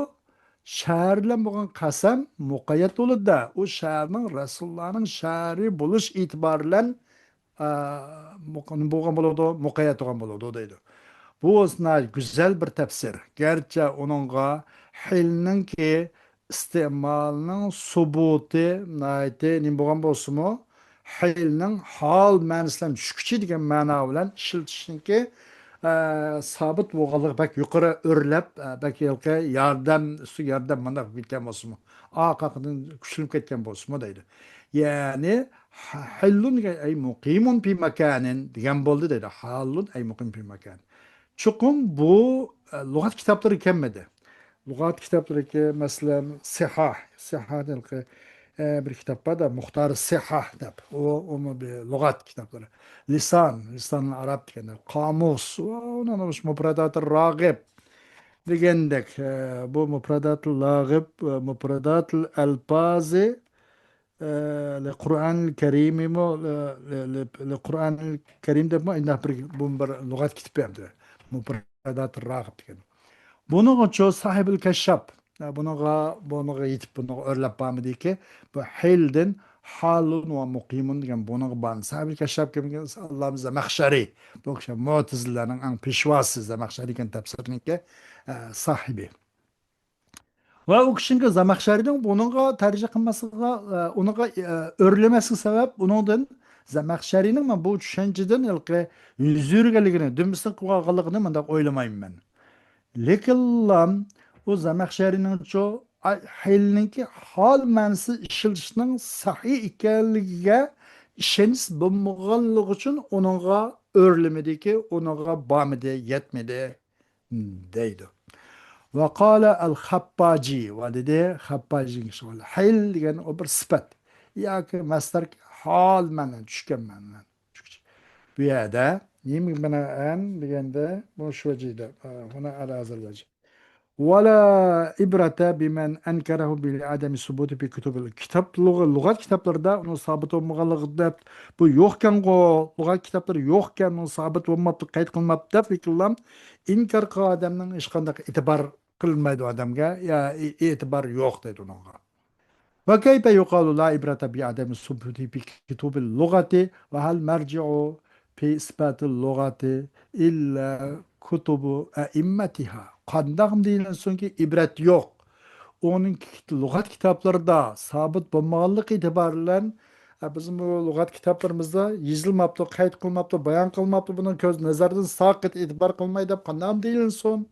شەھەر بىلەن بولغان قەسەم مۇقەييەت بولىدۇ-دە، ئۇ شەھەرنىڭ رەسۇلۇللاھنىڭ شەھىرى بولۇش ئېتىبارى بىلەن، ئا، مۇق-، بولغان بولىدۇ، مۇقەييەت بولغان بولىدۇ دەيدۇ. بۇ ناھايىتى گۈزەل بىر تەپسىر. گەرچە ئۇنىڭغا ھىلنىڭكى ئىستېمالىنىڭ سۇبۇتى ناھايىتى نېمە بولغان بولسىمۇ، ھىلنىڭ ھال مەنىسى بىلەن چۈشكۈچى دېگەن مەنا بىلەن ئىشلىتىشنىڭكى، ئە، سابىت بولغانلىقى بەك يۇقىرى ئۆرلەپ، ئە، بەك ھېلىقى ياردەم ئۈستىگە ياردەم مۇنداق بولۇپ كەتكەن بولسىمۇ، ئارقا-ئارقىدىن كۈچلىنىپ كەتكەن بولسىمۇ دەيدۇ. يەنى، ھە-، ھىللۇن دېگەن، ئەي مۇقىمۇن پى ماكانىن دېگەن بولدى دەيدۇ. ھالۇن، ئەي مۇقىم پى ماكان. چوقۇم بۇ، ئە، لۇغەت كىتابلىرى كەلمىدى. لۇغەت كىتابلىرىكى، مەسىلەن، سىھاھ، سىھاھ ھېلىقى، ئە، بىر كىتاب بار-دە، مۇختار سىھاھ دەپ. ئۇ، ئۇمۇ بىر لۇغەت كىتابلىرى. لىسان، لىسان ئەرەب دېگەندە، قامۇس، ۋە ئۇنىڭ مۇپرادات راغىب دېگەندەك، ئە، بۇ مۇپرادات راغىب، ئە، مۇپرادات ئەلپازى، ئە، لىقۇرئان كەرىمىمۇ، لە، لە، لە، لىقۇرئان كەرىم دەپمۇ ئىنداق بىر، بۇ بىر لۇغەت كىتابى ئەمدى. مۇپرادات راغىب دېگەن. بۇنىڭغىچۇ ساھىبىل كەششاپ. بۇنىڭغا، بۇنىڭغا يېتىپ، بۇنىڭغا ئۆرلەپ بارمىدىكى، بۇ ھىلدىن ھالۇن ۋە مۇقىمۇن دېگەن بۇنىڭغا بار. ساھىبىل كەششاپ كىم؟ ئاللامە زەمەخشەرى. بۇ كىشى مۆتىزىلەنىڭ ئەڭ پېشۋاسى، زەمەخشەرى دېگەن تەپسىرنىڭكى، ئە، ساھىبى. ۋە ئۇ كىشىنىڭكى زەمەخشەرىنىڭ بۇنىڭغا تەرجىمە قىلماسلىقىغا، ئە، ئۇنىڭغا، ئە، ئۆرلىمەسلىك سەۋەب، ئۇنىڭدىن زەمەخشەرىنىڭ مانا بۇ چۈشەنچىدىن ھېلىقى يۈز يۈرگەنلىكىنى، دۈمبىسىنى قىلىۋالغانلىقىنى مۇنداق ئويلىمايمەن مەن. لېكىنلا ئۇ زەمەخشەرىنىڭچۇ، ئا-، ھىلنىڭكى ھال مەنىسى ئىشلىتىشنىڭ سەھىھ ئىكەنلىكىگە ئىشەنچ بولمىغانلىقى ئۈچۈن ئۇنىڭغا ئۆرلىمىدىكى، ئۇنىڭغا بارمىدى، يەتمىدى. دەيدۇ. ۋە قالە ئەل خەپپاجى، ۋە دېدى، خەپپاجى دېگەن كىشى بولدى. ھىل دېگەن ئۇ بىر سۈپەت. ياكى مەسدەر ھال مەنىدە، چۈشكەن مەنىدە. بۇ يەردە، نېمە بىنائەن دېگەندە، بۇ شۇ ۋەجىدە، ئە، ھۇنا ئەل ھازىر ۋەجى. ۋە لا ئىبرەتە بىمەن ئەنكەرەھۇ بىلە ئادەمى سۇبۇتى پى كۇتۇبىل. كىتاب لۇغ-، لۇغەت كىتابلىرىدا ئۇنىڭ سابىت بولمىغانلىقى دەپ، بۇ يوقكەنغۇ، لۇغەت كىتابلىرى يوقكەن، ئۇنىڭ سابىت بولماپتۇ، قەيت قىلماپتۇ دەپ، لېكىنلا ئىنكار قىلغان ئادەمنىڭ ھېچقانداق ئېتىبار قىلىنمايدۇ ئادەمگە، يا ئې-، ئېتىبار يوق دەيدۇ ئۇنىڭغا. ۋە كەيفە يۇقالۇ لا ئىبرەتە بى ئادەمى سۇبۇتى بى كۇتۇبىل لۇغەتى ۋە ھەل مەرجىئۇ پى ئىسباتىل لۇغەتى ئىللا كۇتۇبۇ ئەئىممەتىھا. قانداقمۇ دېيىلسۇنكى، ئىبرەت يوق. ئۇنىڭ كىت-، لۇغەت كىتابلىرىدا سابىت بولمىغانلىقى ئېتىبارى بىلەن، ئە، بىزمۇ لۇغەت كىتابلىرىمىزدا يېزىلماپتۇ، قەيت قىلماپتۇ، بايان قىلماپتۇ، بۇنىڭ كۆز نەزەردىن ساقىت ئېتىبار قىلماي دەپ قانداقمۇ دېيىلسۇن؟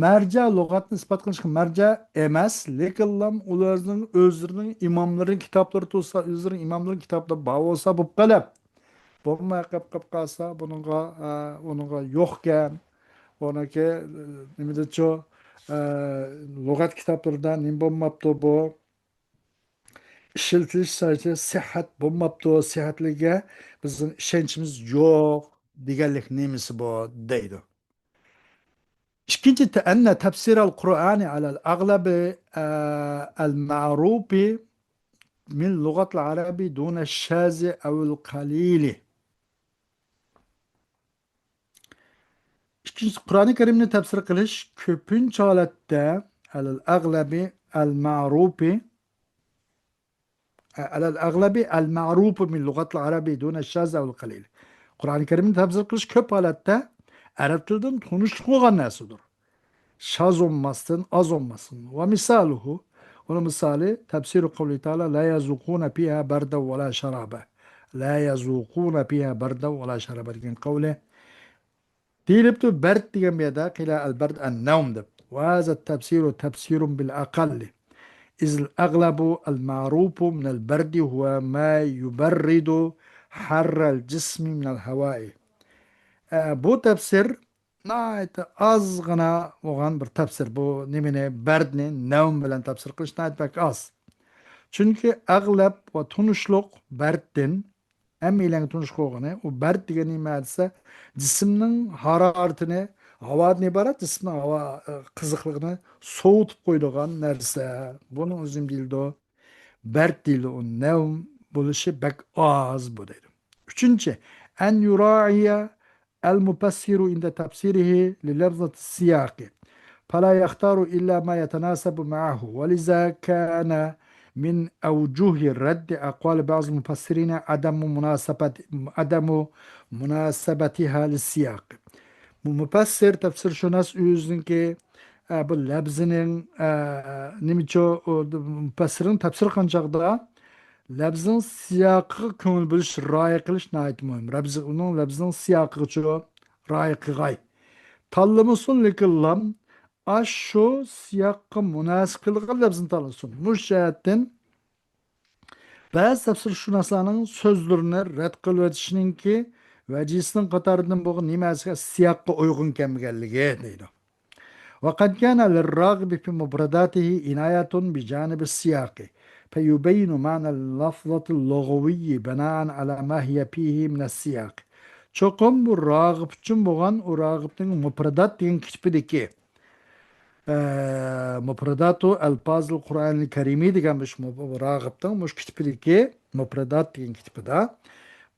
مەرجە لۇغەتنى ئىسپات قىلىشقا مەرجە ئەمەس، لېكىنلا ئۇلارنىڭ ئۆزلىرىنىڭ ئىماملىرىنىڭ كىتابلىرى تۇرسا، ئۆزلىرىنىڭ ئىماملىرىنىڭ كىتابلىرى بار بولسا بولۇپ قېلىپ، بولماي قېلىپ، قېلىپ قالسا، بۇنىڭغا، ئە، ئۇنىڭغا يوقكەن. ئۇنىڭكى، ئە، نېمىدىچۇ، ئە، لۇغەت كىتابلىرىدا نېمە بولماپتۇ بۇ؟ ئىشلىتىلىش سايتى سىھھەت بولماپتۇ، سىھھەتلىكىگە بىزنىڭ ئىشەنچىمىز يوق دېگەنلىك نېمىسى بۇ دەيدۇ. ئىككىنچى، تەئەننە تەپسىرەل قۇرئانى ئەلەل ئەغلەبى، ئە، ئەل مەئرۇپى مىن لۇغەتىل ئەرەبى دۇنە شازى ئەۋىل قەلىلى. ئىككىنچىسى، قۇرئانى كەرىمنى تەپسىر قىلىش كۆپىنچە ھالەتتە ئەلەل ئەغلەبى ئەل مەئرۇپى، ئەلەل ئەغلەبى ئەل مەئرۇپى مىن لۇغەتىل ئەرەبى دۇنە شاز ئەۋ قەلىل. قۇرئانى كەرىمنى تەپسىر قىلىش كۆپ ھالەتتە ئەرەب تىلىدىن تونۇشلۇق بولغان نەرسىدۇر. شاز بولماستىن، ئاز بولماستىن. ۋە مىسالۇھۇ، ئۇنىڭ مىسالى، تەپسىرۇ قەۋلى تەئالا، لا يەزۇقۇنە فىھا بەردەن ۋە لا شارابە. لا يەزۇقۇنە فىھا بەردەن ۋە لا شارابە دېگەن قەۋلى. دېيىلىپتۇ، بەرد دېگەن بۇ يەردە قىلە ئەل بەرد ئەن نەۋم دەپ. ۋە ھازا تەپسىرۇ تەپسىرۇن بىل ئەقەللى. ئىزىل ئەغلەبۇ ئەل مەئرۇپۇ مىنەل بەردى ھۇۋە ما يۇبەررىدۇ ھەررەل جىسمى مىنەل ھەۋائى. ئە، بۇ تەپسىر ناھايىتى ئازغىنا بولغان بىر تەپسىر. بۇ نېمىنى، بەردنى نەۋم بىلەن تەپسىر قىلىش ناھايىتى بەك ئاز. چۈنكى ئەغلەب ۋە تونۇشلۇق بەردتىن، ھەممەيلەنگە تونۇش بولغىنى، ئۇ بەرد دېگەن نېمە دېسە، جىسىمنىڭ ھارارىتىنى، ھاۋادىن ئىبارەت جىسىمنىڭ ھاۋا، ئە، قىزىقلىقىنى سوۋۇتۇپ قويىدىغان نەرسە. بۇنىڭ ئۆزى نېمە دېيىلىدۇ؟ بەرد دېيىلىدۇ. ئۇ نەۋم بولۇشى بەك ئاز بۇ دەيدۇ. ئۈچىنچى، ئەن يۇرائىيە ئەل مۇپەسسىرۇ ئىندە تەپسىرىھى لىلەفزەتى سىياقى. فلا يختار إلا ما يتناسب معه، ولذا كان من أوجه رد أقوال بعض المفسرين عدم مناسبة، عدم مناسبتها للسياق. بۇ مۇپەسسىر، تەپسىرشۇناس ئۆزىنىڭكى، ئە، بۇ لەپزىنىڭ، ئە، نېمىچۇ، ئۇ، مۇپەسسىرنىڭ تەپسىر قىلغان چاغدا لەپزىنىڭ سىياقىغا كۆڭۈل بۆلۈش، رىئايە قىلىش ناھايىتى مۇھىم. لەپزى، ئۇنىڭ لەپزىنىڭ سىياقىغىچۇ رىئايە قىلغاي. تاللىمىسۇن لېكىنلام، ئاشۇ سىياققا مۇناسىپ كېلىدىغان لەپزىنى تاللىسۇن. مۇشۇ جەھەتتىن بەزى تەپسىرشۇناسلارنىڭ سۆزلىرىنى رەت قىلىۋېتىشنىڭكى ۋەجىسىنىڭ قاتارىدىن بولغان نېمە سىياققا ئۇيغۇن كەلمىگەنلىكى دەيدۇ. وقد كان للراغب في مفرداته عناية بجانب السياق، فيبين معنى اللفظة اللغوي بناء على ما هي فيه من السياق. چوقۇم بۇ راغىب ئۈچۈن بولغان، ئۇ راغىبنىڭ مۇپرادات دېگەن كىتابىدىكى، ئە، مۇپراداتۇ ئەلپازىل قۇرئانىل كەرىمى دېگەن مۇشۇ مۇ-، راغىبنىڭ مۇشۇ كىتابىدىكى، مۇپرادات دېگەن كىتابىدا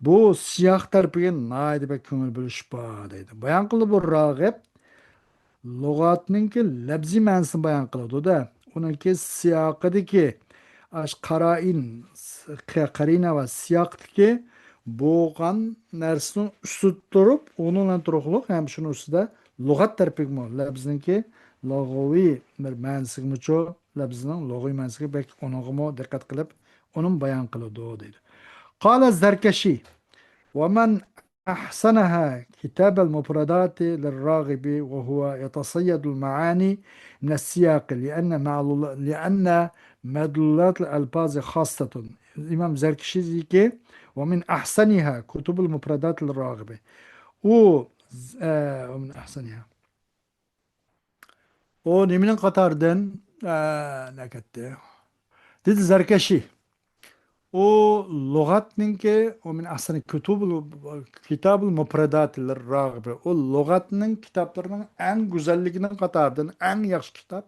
بۇ سىياق تەرىپىگە ناھايىتى بەك كۆڭۈل بۆلۈش بار دەيدۇ. بايان قىلدى بۇ راغىب. لۇغەتنىڭكى لەپزىي مەنىسىنى بايان قىلىدۇ-دە. ئۇنىڭكى سىياقىدىكى ئاش قارائىن، ق-، قەرىنە ۋە سىياقتىكى بولغان نەرسىنىڭ ئۈستىدە تۇرۇپ، ئۇنىڭ بىلەن تۇرۇقلۇق ھەم شۇنىڭ ئۈستىدە لۇغەت تەرىپىگىمۇ، لەپزىنىڭكى لۇغەۋىي بىر مەنىسىگىمۇچۇ، لەپزىنىڭ لۇغەۋىي مەنىسىگە بەك ئۇنىڭغىمۇ دىققەت قىلىپ، ئۇنىمۇ بايان قىلىدۇ دەيدۇ. قال الزركشي، ومن أحسنها كتاب المفردات للراغب، وهو يتصيد المعاني من السياق، لأن معلول-، لأن مدلولات الألفاظ خاصة. ئىمام زەركىشى دېيىكى، ومن أحسنها كتب المفردات للراغب. ئۇ، ئە، ومن أحسنها. ئۇ نېمىنىڭ قاتارىدىن، ئە، نەكەتتى؟ دېدى زەركەشى. ئۇ لۇغەتنىڭكى، ئۇ مىن ئەھسەنى كۇتۇبۇل، كىتابۇل مۇپرەداتىل راغىبى. ئۇ لۇغەتنىڭ كىتابلىرىنىڭ ئەڭ گۈزەللىكىنىڭ قاتارىدىن ئەڭ ياخشى كىتاب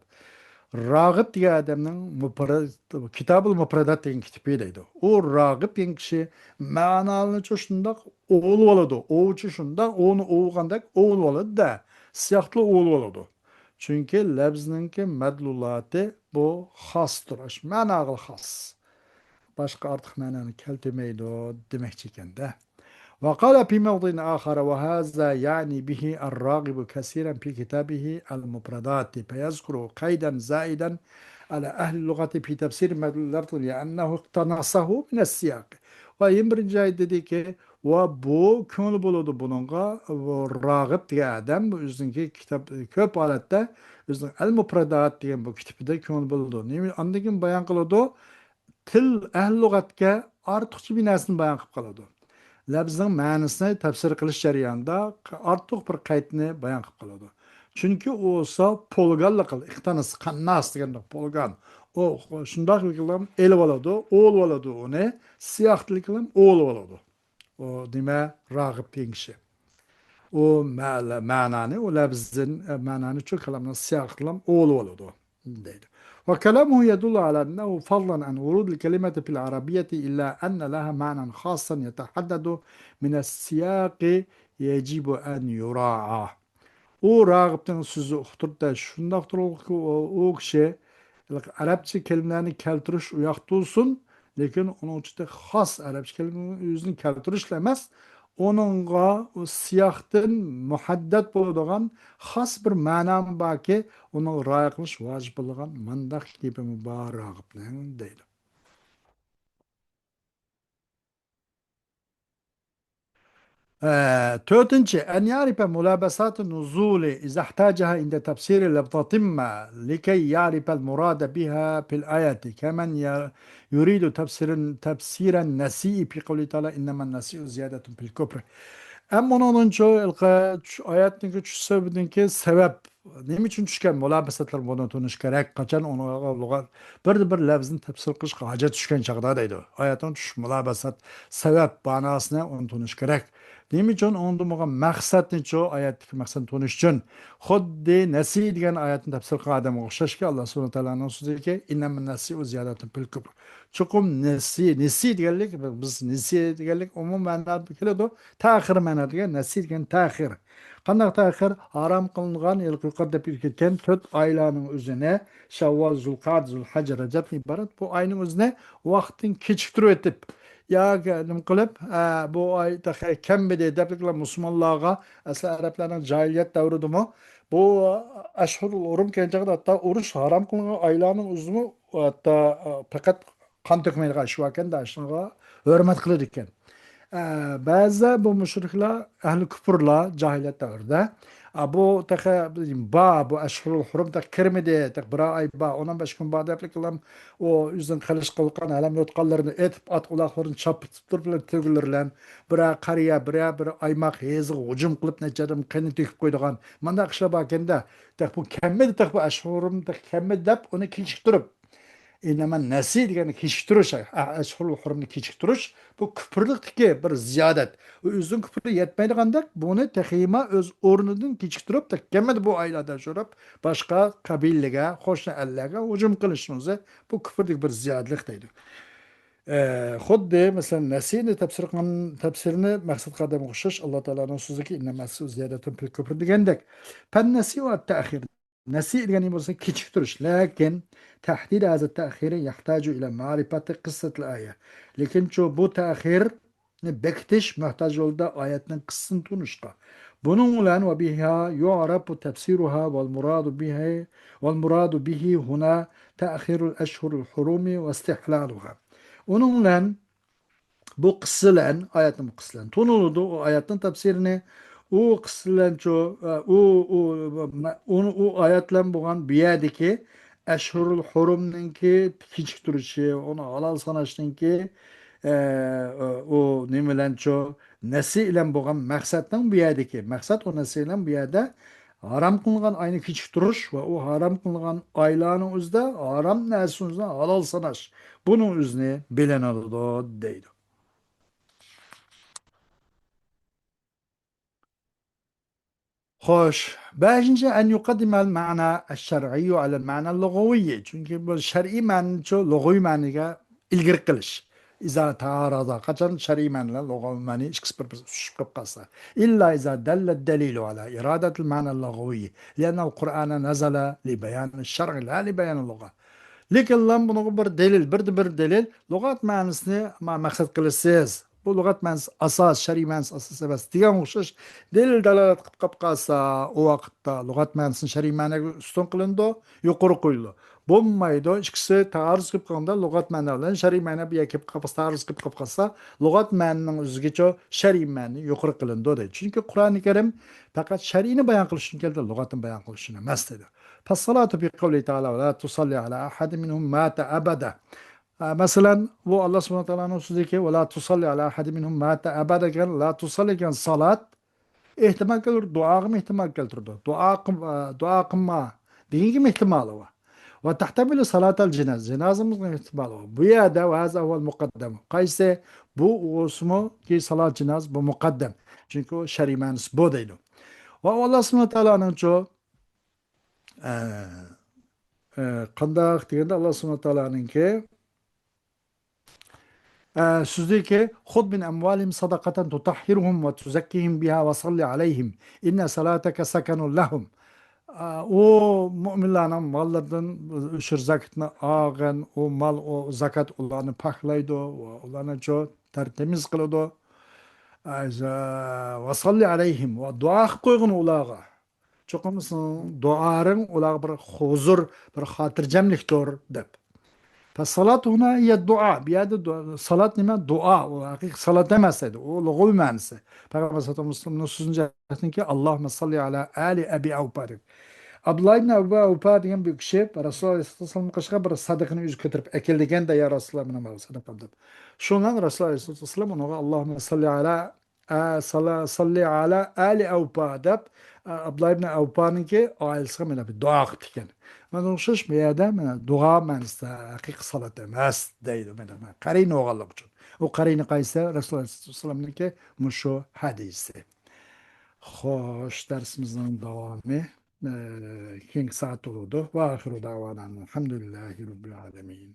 راغىب دېگەن ئادەمنىڭ مۇپرە-، كىتابۇل مۇپرەدات دېگەن كىتابى دەيدۇ. ئۇ راغىب دېگەن كىشى مەنالىنىچۇ شۇنداق ئوۋلىۋالىدۇ. ئوۋچۇ شۇنداق ئوۋنى ئوۋغاندەك ئوۋلىۋالىدۇ-دە، سىياقتىلا ئوۋلىۋالىدۇ. چۈنكى لەپزنىڭكى مەدلۇلاتى بۇ خاستۇر، ئاشۇ مەناغىلا خاس. باشقا ئارتۇق مەنانى كەلتۈرمەيدۇ دېمەكچى ئىكەن-دە. وقال في موضع آخر، وهذا يعني به الراغب كثيرا في كتابه المفردات، فيذكر قيدا زائدا على أهل اللغة في تفسير مدلول اللفظ لأنه اقتنصه من السياق. ۋە يەنە بىرىنچى جايدا دېدىكى، ۋە بۇ كۆڭۈل بولىدۇ بۇنىڭغا، بۇ راغىب دېگەن ئادەم، بۇ ئۆزىنىڭكى كىتاب، كۆپ ھالەتتە ئۆزىنىڭ ئەل مۇپرەدات دېگەن بۇ كىتابىدا كۆڭۈل بولىدۇ. نېمە، ئاندىن كېيىن بايان قىلىدۇ، تىل ئەھلى لۇغەتكە ئارتۇقچە بىر نەرسىنى بايان قىلىپ قالىدۇ. لەپزنىڭ مەنىسىنى تەپسىر قىلىش جەريانىدا ئارتۇق بىر قەيتنى بايان قىلىپ قالىدۇ. چۈنكى ئۇ بولسا پولگانلىق قىل، ئىقتانىس، قانناس دېگەندەك پولگان. ئۇ شۇنداق ئېلىۋالىدۇ، ئوۋلىۋالىدۇ ئۇنى، سىياقتىكىلەم ئوۋلىۋالىدۇ. ئۇ نېمە، راغىب دېگەن كىشى. ئۇ مە-، مەنانى، ئۇ لەۋزدىن، ئە، مەنانى شۇ كالامنىڭ سىياقىدىن ئوۋلىۋالىدۇ، دەيدۇ. وكلامه يدل على أنه فضلا عن ورود الكلمة في العربية إلا أن لها معنى خاصا يتحدد من السياق يجب أن يراعى. ئۇ راغىبنىڭ سۆزى ئۇقتۇرۇپتۇ، شۇنداقتۇر ئۇ، ئۇ كىشى ئەرەبچە كەلىمىلەرنى كەلتۈرۈش ئۇياقتا تۇرسۇن، لېكىن ئۇنىڭ ئۈچۈن خاس ئەرەبچە كەلىمىنىڭ ئۆزىنى كەلتۈرۈشلا ئەمەس، ئۇنىڭغا ئۇ سىياقتىن مۇھەددەت بولىدىغان خاس بىر مەنامۇ باركى، ئۇنىڭغا رىئايە قىلىش ۋاجىپ بولىدىغان مانداق گېپىمۇ بار راغىبنىڭ، دەيدۇ. ئە، تۆتىنچى، أن يعرف ملابسات النزول إذا احتاجها عند تفسير لفظة ما لكي يعرف المراد بها في الآية، كمن ي-، يريد تفسير، تفسير النسيء في قوله تعالى: إنما النسيء زيادة في الكفر. ئەمما ئۇنىڭدىن شۇ، شۇ ئايەتنىڭكى چۈشۈش سەۋەبىدىنكى سەۋەب، نېمە ئۈچۈن چۈشكەن مۇلابىسەتلەر، بۇنى تونۇش كېرەك. قاچان ئۇنىڭغا لۇغەت، بىر، بىر لەۋزنى تەپسىر قىلىشقا ھاجەت چۈشكەن چاغدا دەيدۇ. ئايەتنىڭ چۈشۈش مۇلابىسەت، سەۋەب مەناسىنى ئۇنى تونۇش كېرەك. نېمە ئۈچۈن؟ ئۇنىڭدىن بولغان مەقسەتنى شۇ ئايەتتىكى مەقسەتنى تونۇش ئۈچۈن. خۇددى نەسى دېگەن ئايەتنى تەپسىر قىلغان ئادەمگە ئوخشاشكى، ئاللا سۇبھانەھۇ تائالانىڭ سۆزىدىكى: إنما النسيء زيادة في الكفر. چوقۇم نەسى، نەسى دېگەنلىك، بىز نەسى دېگەنلىك ئومۇم مەنىدە كېلىدۇ. تەخىر مەنىدە كېلىدۇ. نەسى دېگەن تەخىر. قانداق تەخىر؟ ھارام قىلىنغان، ھېلىقى يۇقىرىدا دەپ كەتكەن تۆت ئايلارنىڭ ئۆزىنى، شەۋۋال، زۇلقەدە، زۇلھەججە، رەجەبتىن ئىبارەت، بۇ ئاينىڭ ئۆزىنى ۋاقتىدىن كېچىكتۈرۈۋېتىپ، ياكى نېمە قىلىپ، ئە، بۇ ئاي تېخى كەلمىدى دەپلا مۇسۇلمانلارغا، ئەسلى ئەرەبلەرنىڭ جاھىلىيەت دەۋرىدىمۇ بۇ ئەشھۇرۇل ھۇرۇم كەلگەن چاغدا ھەتتا ئۇرۇش ھارام قىلىنغان ئايلارنىڭ ئۆزىمۇ ھەتتا، ئە، پەقەت قان تۆكمەيدىغان ئىش باركەن-دە، شۇنىڭغا ھۆرمەت قىلىدىكەن. ئە، بەزىدە بۇ مۇشرىكلار، ئەھلى كۇپۇرلار جاھىلىيەت دەۋرىدە، ئە، بۇ تېخى بار، بۇ ئەشھۇرۇل ھۇرۇم تېخى كىرمىدى، تېخى بىر ئاي بار، ئون بەش كۈن بار دەپلا ئۇ ئۆزىنىڭ قىلىش قىلغان ھەلەم يوتقانلىرىنى ئېتىپ، ئات ئۇلاقلىرىنى چاپلىتىپ تۇرۇپ، تۆگىلىرى بىلەن بىرەر قەرىيە، بىرەر بىر ئايماق يېزىغا ھۇجۇم قىلىپ، نەچچە ئادەم قېنىنى تۆكۈپ قويىدىغان مانداق ئىشلار باركەن-دە. تېخى بۇ كەلمىدى، تېخى بۇ ئەشھۇرۇل ھۇرۇم تېخى كەلمىدى دەپ ئۇنى كېچىكتۈرۈپ، ئىنما نەسى دېگەننى كېچىكتۈرۈش، ئە-، ئەشھۇرۇل ھۇرۇمنى كېچىكتۈرۈش، بۇ كۇپۇرلۇقتىكى بىر زىيادەت. ئۇ ئۆزىنىڭ كۇپرى يەتمەيدىغاندەك، بۇنى تېخىمۇ ئۆز ئورنىدىن كېچىكتۈرۈپ، تېخى كەلمىدى بۇ ئايلاردا شوراپ، باشقا قەبىلىلەرگە، قوشنا ئەللەرگە ھۇجۇم قىلىشىڭىزنى، بۇ كۇپۇردىكى بىر زىيادىلىق دەيدۇ. ئە، خۇددى، مەسىلەن، نەسىنى تەپسىر قىلغان، تەپسىرنى مەقسەت قىلغان ئادەمگە ئوخشاش، ئاللا تائالانىڭ سۆزىدىكى: إنما النسيء زيادة في الكفر دېگەندەك. فالنسيء التأخير. نەسى دېگەن نېمە بولسا، كېچىكتۈرۈش. لېكىن تحديد هذا التأخير يحتاج إلى معرفة قصة الآية. لېكىن شۇ بۇ تەخىرنى بېكىتىش موھتاج بولىدۇ ئايەتنىڭ قىسسىسىنى تونۇشقا. بۇنىڭ بىلەن وبها يعرف تفسيرها والمراد به، والمراد به هنا تأخير الأشهر الحرم واستحلالها. ئۇنىڭ بىلەن بۇ قىسسە بىلەن، ئايەتنىڭ بۇ قىسسە بىلەن تونۇلىدۇ، ئۇ ئايەتنىڭ تەپسىرىنى، ئۇ قىسسە بىلەن چۇ-، ئۇ، ئۇ، ئۇ، ئۇ ئايەت بىلەن بولغان بۇ يەردىكى ئەشھۇرۇل ھۇرۇمنىڭكى كېچىكتۈرۈشى، ئۇنى ھالال ساناشنىڭكى، ئە، ئۇ نېمە بىلەن چۇ، نەسى بىلەن بولغان مەقسەتنىڭ بۇ يەردىكى، مەقسەت ئۇ نەسى بىلەن بۇ يەردە ھارام قىلىنغان ئاينى كېچىكتۈرۈش ۋە ئۇ ھارام قىلىنغان ئايلارنىڭ ئۆزىدە ھارام نەرسىنى ئۆزىنى ھالال ساناش، بۇنىڭ ئۆزىنى بىلىنىدۇ، دەيدۇ. خوش، بەشىنچى، أن يقدم المعنى الشرعي على المعنى اللغوي. چۈنكى بۇ شەرئىي مەنىنى لۇغىۋى مەنىگە ئىلگىرى قىلىش. إذا تعارضا، قاچان شەرئىي مەنە بىلەن لۇغەۋى مەنە ئىككىسى بىر-بىرىگە ئۇچۇشۇپ قېلىپ قالسا. إلا إذا دل الدليل على إرادة المعنى اللغوي، لأن القرآن نزل لبيان الشرع لا لبيان اللغة. لېكىنلا بۇنىڭغا بىر دەلىل، بىردە بىر دەلىل، لۇغەت مەنىسىنى ما-، مەقسەت قىلىسىز. بۇ لۇغەت مەنىسى ئاساس، شەرئىي مەنىسى ئاساس ئەمەس دېگەن ئوخشاش دەلىل دالالەت قىلىپ قېلىپ قالسا، ئۇ ۋاقىتتا لۇغەت مەنىسىنى شەرئىي مەنىگە ئۈستۈن قىلىنىدۇ، يۇقىرى قويۇلىدۇ. بولمايدۇ. ئىككىسى تائارۇز كېلىپ قالغاندا، لۇغەت مەنە بىلەن شەرئىي مەنە بىر يەرگە كېلىپ قالسا، تائارۇز كېلىپ قالسا، لۇغەت مەنىنىڭ ئۆزىگىچۇ شەرئىي مەنە يۇقىرى قىلىنىدۇ دەيدۇ. چۈنكى قۇرئانى كەرىم پەقەت شەرئىينى بايان قىلىش ئۈچۈن كەلدى، لۇغەتنى بايان قىلىش ئۈچۈن ئەمەس دەيدۇ. فالصلاة في قوله تعالى: ولا تصل على أحد منهم مات أبدا. ئە، مەسىلەن، بۇ ئاللا سۇبھانەھۇ تائالانىڭ سۆزىدىكى: ولا تصل على أحد منهم مات أبدا دېگەن، لا تۇسەللى دېگەن سالات ئېھتىمال كەلتۈرىدۇ، دۇئاغىمۇ ئېھتىمال كەلتۈرىدۇ. دۇئا قىل-، ئە، دۇئا قىلما دېگەنگىمۇ ئېھتىمالى بار. وتحتمل صلاة الجناز. جىنازىمىزغا ئېھتىمال بار. بۇ يەردە ۋە ھازا ھۇۋەل مۇقەددەم. قايسى؟ بۇ ئۇسمۇ كى سالات جىناز، بۇ مۇقەددەم. چۈنكى ئۇ شەرئىي مەنىسى بۇ دەيدۇ. ۋە ئاللا سۇبھانەھۇ ۋە تائالانىڭچۇ، ئە، ئە، قانداق دېگەندە، ئاللا سۇبھانەھۇ ۋە تائالانىڭكى، ئە، سۆزىدىكى، خذ من أموالهم صدقة تطهرهم وتزكيهم بها وصل عليهم إن صلاتك سكن لهم. ئە، ئۇ مۆمىنلەرنىڭ ماللىرىدىن ئۆشۈر زاكىتىنى ئالغىن، ئۇ مال، ئۇ زاكات ئۇلارنى پاكلايدۇ، ۋە ئۇلارنى چو-، تەر-، تەمىز قىلىدۇ. ئە، وصل عليهم، ۋە دۇئا قىلىپ قويغىن ئۇلارغا. چوقۇم سېنىڭ دۇئاڭ ئۇلارغا بىر ھۇزۇر، بىر خاتىرجەملىكتۇر، دەپ. فالصلاة هنا هي الدعاء. بۇ يەردە دۇ-، سالات نېمە؟ دۇئا. ئۇ ھەقىقىي سالات ئەمەس دەيدۇ. ئۇ لۇغەۋىي مەنىسى. پەيغەمبەر ساللاللاھۇ ئەلەيھى ۋەسەللەمنىڭ سۆزىنى جەھەتتىنكى، اللهم صل على آل أبي أوفا دەپ. ئابدۇللا ئىبن ئەبۇ ئەۋپا دېگەن بىر كىشى رەسۇلۇللاھ ئەلەيھىسسالام قېشىغا بىر سادىقىنى ئۆزى كۆتۈرۈپ ئەكەلگەن دە، يا رەسۇلۇللاھ، مانا ماڭا سادىقەم دەپ. شۇنىڭ بىلەن رەسۇلۇللاھ ئەلەيھىسسالام ئۇنىڭغا، اللهم صل على ئە، سالا-، ساللى ئەلە ئالى ئەۋپا دەپ، ئە، ئابدۇللا ئىبن ئەۋپانىڭكى ئائىلىسىگە مانا بىر دۇئا قىپتىكەن. مانا ئوخشاش بۇ يەردە مانا دۇئا مەنىسىدە ھەقىقىي سالات ئەمەس دەيدۇ. مانا قەرىنى بولغانلىقى ئۈچۈن. ئۇ قەرىنى قايسى؟ رەسۇلۇللاھ ئەلەيھىسسالامنىڭكى مۇشۇ ھەدىسى. خوش، دەرسىمىزنىڭ داۋامى، ئە، كېيىنكى سائەتتە بولىدۇ. ۋە ئاخىرۇ دەۋانا ئەلھەمدۇلىللاھى رەببىل ئالەمىن.